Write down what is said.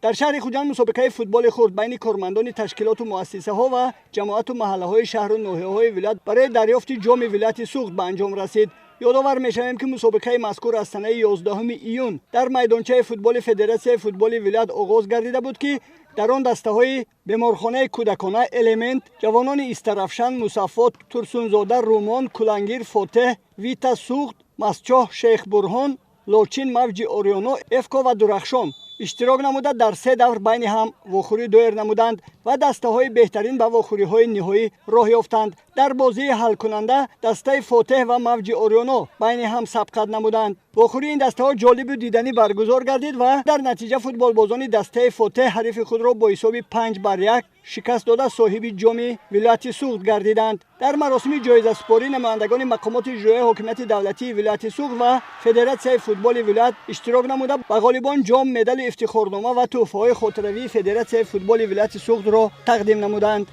Дар шаҳри Хуҷанд мусобиқаи футболи хурд байни кормандони ташкилоту муассисаҳо ва ҷамоату маҳаллаҳои шаҳру ноҳияҳои вилоят барои дарёфти ҷоми вилояти Суғд ба анҷом расид. Ёдовар мешавем, ки мусобиқаи мазкур аз санаи 11 июн дар майдончаи футболи Федератсияи футболи вилоят оғоз гардида буд, ки дар он дастаҳои беморхонаи кӯдакона «Элемент», ҷавонони Истарафшан, Мусаффо, Турсунзода, Румон, Кулангир, Фотеҳ, Вита, Суғд, Мастчоҳ, Шейхбурҳон, Лочин, Мавҷи Орёно, Эфко ва Дурахшон иштирок намуда, дар се давр байни ҳам вохӯрӣ доир намуданд ва дастаҳои беҳтарин ба вохӯриҳои ниҳоӣ роҳ ёфтанд. Дар бозии ҳалкунанда дастаи Фотеҳ ва Мавҷи Орёно байни ҳам сабқат намуданд. Вохӯрии ин дастаҳо ҷолибу диданӣ баргузор гардид ва дар натиҷа футболбозони дастаи Фотеҳ ҳарифи худро бо ҳисоби 5-1 шикаст дода, соҳиби ҷоми вилояти Суғд гардиданд. Дар маросими ҷоизасупорӣ намояндагони мақомоти иҷроияи ҳокимияти давлатии вилояти Суғд ва Федератсияи футболи вилоят иштирок намуда, ба ғолибон ҷом, медалу ифтихорнома ва тӯҳфаҳои хотиравии Федератсияи футболи вилояти Суғдро тақдим намуданд.